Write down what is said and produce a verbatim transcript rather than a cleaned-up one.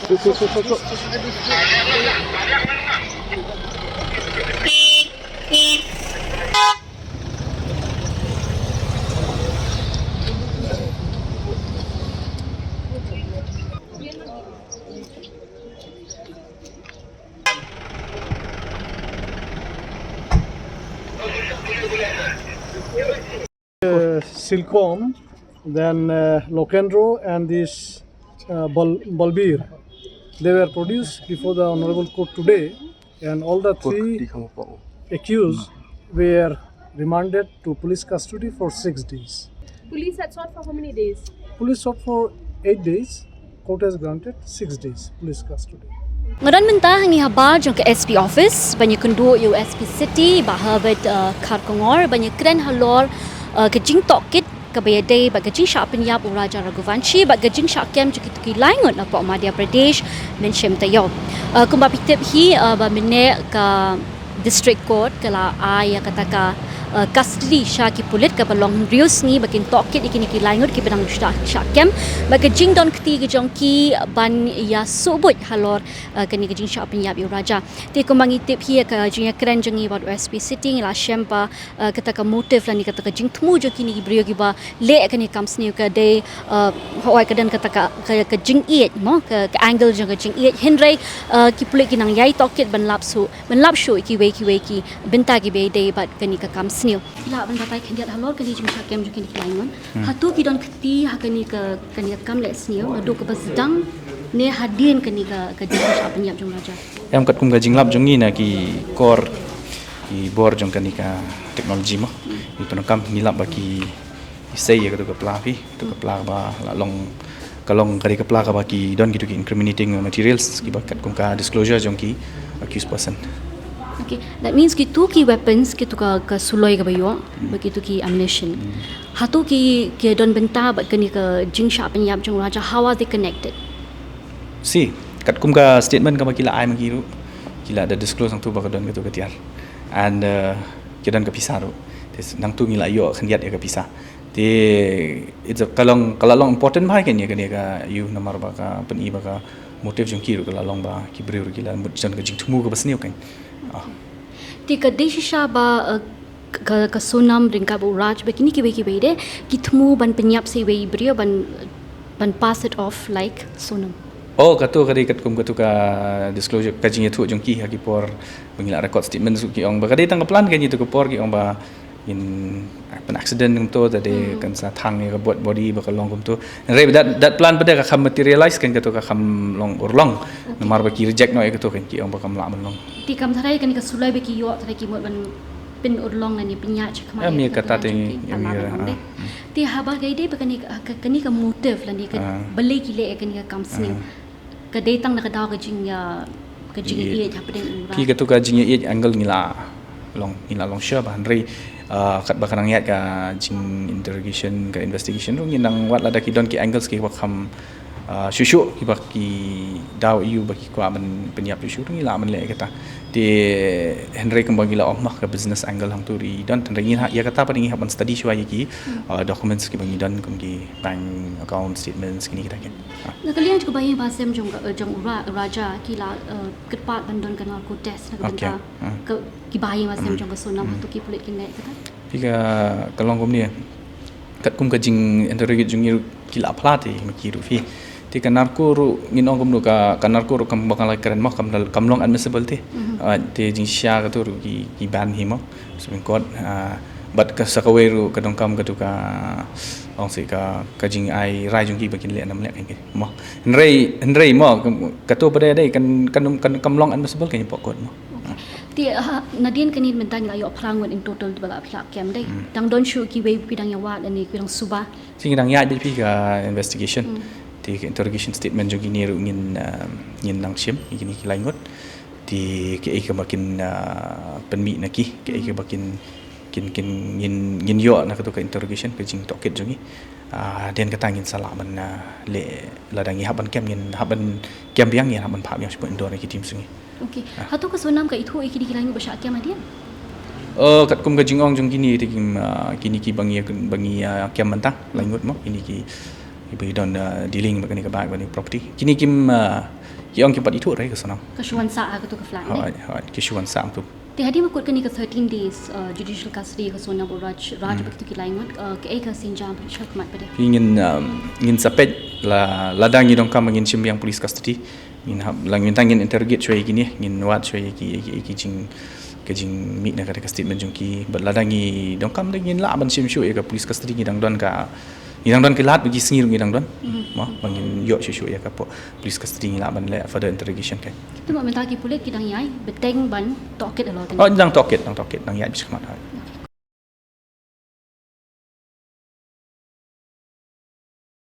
Uh, Silkom, then uh, Lokendro and this uh, Bal- Balbir. They were produced before the Honorable Court today, and all the three accused were remanded to police custody for six days. Police had sought for how many days? Police sought for eight days. Court has granted six days police custody. Nga don mynta hangi habar jong ka S P office ban ïakynduh ïa u S P City Bah Herbert uh, Kharkongor ban ïakren halor uh, ka jingtohkit kaba ïadei bad ka jingshah pynïap u Raja Raghuvanshi bad ka jingshah kem jong kito ki lai ngut napoh Madhya Pradesh mynshem taïew. Uh, kumba phi tip hi uh, ba mynne ka District Court ka la ai ïa kata ka uh, custody sha ki pulit kaba long hynriew sngi ba kin tohkit ïa kine ki lai ngut kiba dang shah, shah kem bad ka jingdon kti ka jong ki ban ïa suhbuit halor uh, kane ka jingshah pynïap ïa u Raja. Te kumba ngi tip hi ïa ka jingïakren jong ngi bad u S P City ngi la shem ba uh, kata ka motive lane kata ka jingthmu jong kine ki briew kiba leh kane ka kam sniew ka dei uh, hooid ka don kata ka, ka, ka jingïeit mo ka, ka angle jong ka jingïeit hynrei uh, ki pulit ki nang ïai tohkit ban lap shuh ban lap shuh ïa kiwei kiwei ki bynta kiba ïadei bad kane ka kam sniew. Lah ban batai khyndiat halor kane ka jingshah kem jong kine ki lai ngut. Hato ki don kti ha kane ka kane ka kam leh sniew naduh kaba sdang ne hadien kane ka ka jingshah pynïap jong u Raja. Em katkum ka jinglap jong ngi na ki kor ki bor jong kane ka technology mo. Ngi pyndonkam ngi lap ba ki sei ïa katu ka pla phi, katu ka pla ba la long ka long ka dei ka pla kaba ki don kitu ki incriminating materials kiba katkum ka disclosure jong ki accused person. Okay, that means kitu ki weapons kitu ka ka suloi kaba ïoh ba kitu ki ammunition. Hato ki ki don bynta bad kane ka jingshah pynïap jong u Raja, how are they connected? Si katkum ka statement kaba ki la ai ma ki ruh ki la da disclose nangtu ba ka don katu ka tiar and uh, ki don ka pisa ruh. Nangtu ngi la ïoh khyndiat ïa ka pisa. Te it's a ka long ka la long important bha kane kane ka ïa u namar ba ka pyni ba ka motive jong ki ruh ka la long ba ki briew ruh ki la mut jan ka jingthmu kaba sniew kan. Ah. Te ka dei shisha ba uh, ka ka Sonam ryngkat bad u Raj ba kine kiwei kiwei de ki thmu ban pynïap sa iwei i briew ban ban pass it off like Sonam. Oh, katu ka dei katkum katu ka disclosure ka jingïathuh jong ki ha ki por ba ngi la record statement suk ki ong ba ka dei tang ka plan ka ngi tu ka por ki ong ba in happen accident kumtu ta de kan sa thang ïa ka bot body ba ka long kumtu. Hynrei that that plan pat de ka kham materialize kan katu ka kham long urlong. Namar ba ki reject noh ïa katu kan ki ong ba kam lah ban long. Te kam tharai kane ka suloi ba ki ïoh tharai ki mut ban pynurlong lane pynïaid shakhmat ïa kata te ïa ka la ban long de. Te haba ka ide ba kane ka kane ka motive lane ka balei ki leh ïa kane ka kam sniew. Ka dei tang na ka daw ka jing ïa ka jingïeit hapdeng u Raj. Phi katu ka jingïeit angle ngi la long ngi la long sure ba hynrei uh, kat ba ka nang ïaid ka jing interrogation ka investigation ruh ngi nang wad lada ki don ki angles ki ba kham uh, shuh shuh ki ba ki daw ïa u ba ki kwah ban pynïap shuh shuh ruh ngi la ban leh kata. Te hynrei kumba ngi la ong ma ka business angle hangtu ruh i don hynrei ngi ha ïa kata pat ngi hap ban study shuwa ïa ki uh, documents ki ba ngi don kum ki bank account statements kine kita kin. Na ka liang jong ka bahaïing bahasem jong ka, eh, jong u Ra-, Raja ki la, eh, kyrpad ban don ka narco test na ka bynta ka, ki bahaïing bahasem jong ka Sonam hato ki pulit kin leh kata. Phi ka, ka long kumne. Katkum ka jing interrogate jong ngi ruh ki la phla te ma ki ruh phi. Te ka narco ruh ngin ong kumno ka, ka narco ruh kam ba ka la kren mo kam dal-, kam long admissible te. Ah, te jingshisha katu ruh ki, ki ban hi mo. Supreme Court, ah, bad ka sa kawei ruh ka donkam katu ka ong si ka, ka jingai rai jong ki ba kin leh nam leh kan ki mo. Hynrei, hynrei mo, katu pat de kan, kan, kan kam long admissible kan ïa pok kot mo. Te, ah, nadien kane mynta ngi la ïoh phra ngut in total ba la phla kem de. Dang don shuh kiwei phi dang ïa wad lane phi dang suba. Te ngi dang ïaid beit phi ka investigation. Te ka interrogation statement jong kine ruh ngin, ah, ngin dang shim, kine ki lai ngut. Te kaei kaba kin, ah, pynmih na ki, kaei kaba kin, kin, kin ngin, ngin ïoh na katu ka interrogation, ka jingtohkit jong ngi. Ah, hadien kata ngin sa lah ban, ah, leh lada ngi hap ban kem, ngin hap ban kem biang, ngin hap ban phah biang sha pdeng na ki team jong ngi. Okay. Hato ka Sonam ka ithuh ïa kine ki lai ngut ba shah kem hadien? Oh, katkum ka jingong jong kine te kim, ah, kine ki ba ngi, ba ngi, ah, kem mynta, lai ngut mo, kine ki, ki ba ngi don, ah, dealing bad kane ka bike, bad kane ka property. Kine kim, ah, Ïong ki pat ithuh re ka Sonam. Ka shu wan sah ha katu ka flat ne? Hooid, hooid, ki shu wan sah tu. Te hadien ba kut kane ka thirteen days uh, judicial custody ka Sonam bad Raj, Raj bad kitu ki lai ngut, uh, kaei ka sienjam shakhmat pat de? Phi ngin, um, ngin sa peit la, lada ngi donkam ngin shim biang police custody. Ngin hap, la ngin tang ngin interrogate shwa ïa kine, ngin wad shwa ïa ki, ïa ki, ïa ki jing, ka jingmih na kata ka statement jong ki. Bad lada ngi donkam de ngin lah ban shim shuh ïa ka police custody, ngi dang don ka, ngi dang don ki lad bad ki sngi ruh ngi dang don. Mo, ba ngin ïoh shuh shuh ïa ka po-, police custody, ngi lah ban leh further interrogation kai. Te mo mynta ki pulit ki dang ïai bteng ban tohkit halor kane? Oh, dang tohkit, dang tohkit, dang ïai bishkhmat ha.